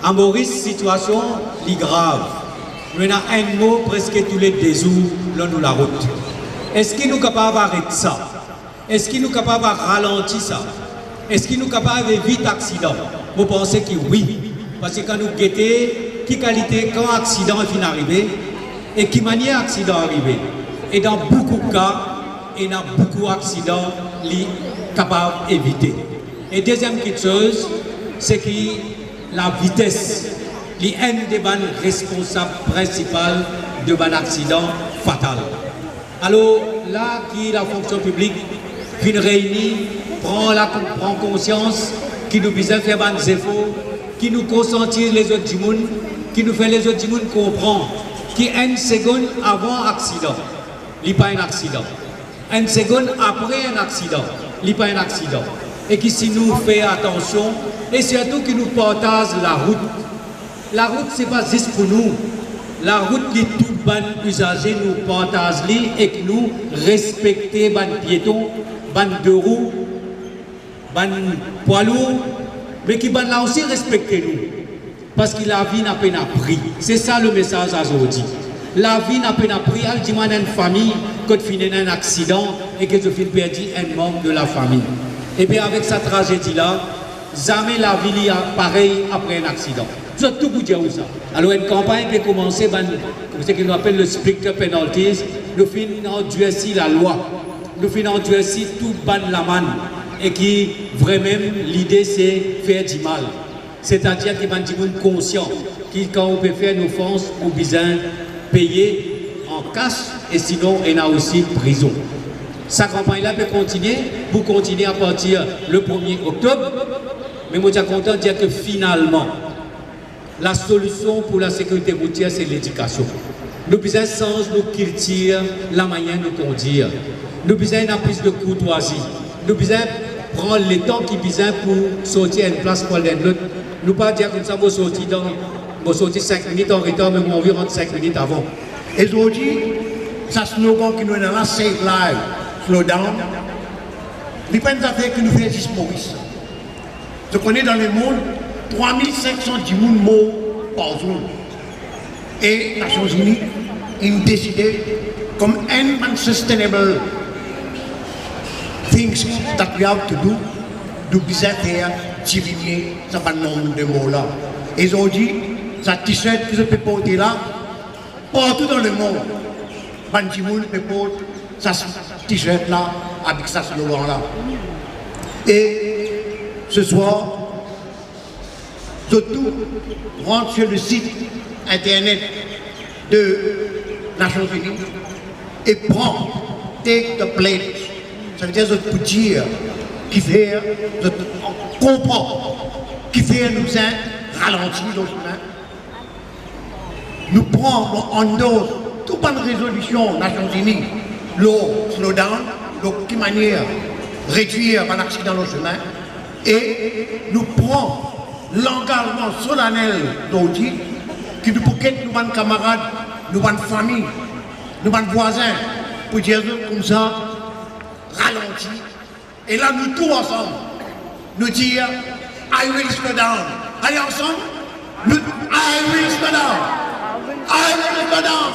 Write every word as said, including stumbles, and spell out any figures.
A Moris, sitiasion li grav. Nou ena enn mor preske toule de zour lor nou larout. Eski nou kapav aret sa? Eski nou kapav ralanti sa? Eski nou kapav evit aksidan? Mo panse ki wi, parski kan nou gete ki kalite, kan aksidan finn arive e ki manier aksidan arive, e dan boukou ka, ena boukou aksidan li kapav evite. E deziem kiksoz, se ki lavites, li enn de bann responsab prinsipal de bann aksidan fatal. Alor, la ki lafonksion piblik finn reyni, pran la, pran konsians ki nou bizin fer bann zefor, ki nou konsiantiz lezot dimoun, ki nou fer lezot dimoun konpran ki enn segonn avan aksidan, li pa enn aksidan. Enn segonn apre enn aksidan, li pa enn aksidan. E ki si nou fer atansion, e sirtou ki nou partaz larout. Larout, se pa zis pou nou. Larout, li tou bann izaze, nou partaz li ek nou respekte bann pieton, bann derou, bann pwa lour, me ki bann la osi respekte nou. Parski lavi ena pena pri. Se sa lemesaz azordi. Lavi ena pena pri. Al dimann enn fami kot finn ena enn aksidan e ki zot finn perdi enn manb de lafami. Ebien, avek sa trazedi la, zame lavi li a parey apre enn aksidan. Zot tou pou dir ou sa. Alor, enn kanpagn pe koumanse, bann, kouma sa ki nou apel le stricter penalties, nou finn andirsi lalwa, nou finn andirsi tou bann lamann, e ki vremem lide se fer dimal. Setadir ki bann dimoun konsian ki kan ou pe fer enn ofans, ou bizin peye an kas, e sinon ena osi prizon. Sa kanpagn la pe kontinie, pou kontinie apartir le premie oktob, me mo ti a kontan dir ke finalman, lasolision pou lasekirite routier, se ledikasion. Nou bizin sanz nou kiltir, lamanier nou kondir. Nou bizin ena plis de kourtwazi. Nou bizin pran letan ki bizin pou sorti enn plas pou al dan enn lot. Nou pa dir koumsa, mo sorti dan, mo sorti sink minit an retar, me mo anvi rant sink minit avan. E zordi, sa slogan ki nou ena la, Save Life, Slow Down, li pa enn zafer ki nou fer zis Moris. Zot kone dan lemond, trwa mil sink san dimoun mor par zour. E Nasion Zini inn deside, kom enn bann sustainable things that we have to do, nou bizin fer diminie sa bann nonb de mor la. E zordi, sa t-shirt ki zot pe porte la, partou dan lemond, bann dimoun pe port sa t-shirt la avek sa slogan la. E seswar, zot tou rant sur le sit internet de Nasion Zini e pran, take the pledge. Savedir zot pou dir kifer zot konpran kifer nou bizin ralanti lor sime. Nou pran, nou endorse tou bann rezolision Nasion Zini lor slow down, lor ki manier redwir bann aksidan lor sime, e nou pran langazman solanel zordi ki nou pou get nou bann kamarad, nou bann fami, nou bann vwazin, pou dir zot koumsa, ralanti. E la nou tou ansam, nou dir, "I will slow down." Ale ansam, nou, "I will slow down. I will slow down."